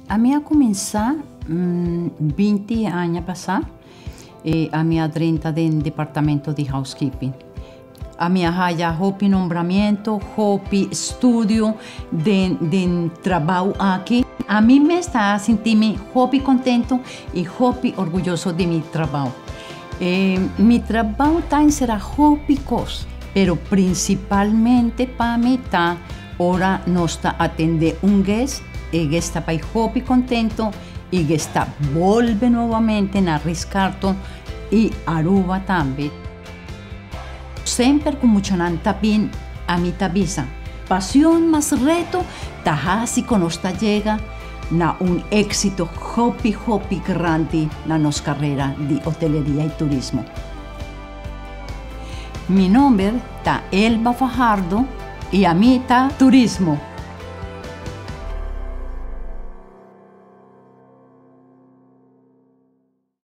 Ami a kuminsá 20 aña pasá. Ami a drenta den departamento di housekeeping. Ami a haya hopi nombramiento, hopi estudio den trabou aki. Ami mes ta sinti mi hopi contento y hopi orguyoso di mi trabou. Mi trabou ta encera hopi cos, pero principalmente pa mi ta ora nos ta atende un guest, e guest ta bay hopi contento y guest ta bolbe nuevamente na Ritz-Carlton y Aruba tambe. Semper cu muchanan ta bin, ami ta bisa, Pasion mas reto ta haci cu nos ta yega na un exito hopi hopi grandi na nos carera di hoteleria y turismo. Mi nomber ta Elba Fajardo y ami ta Turismo.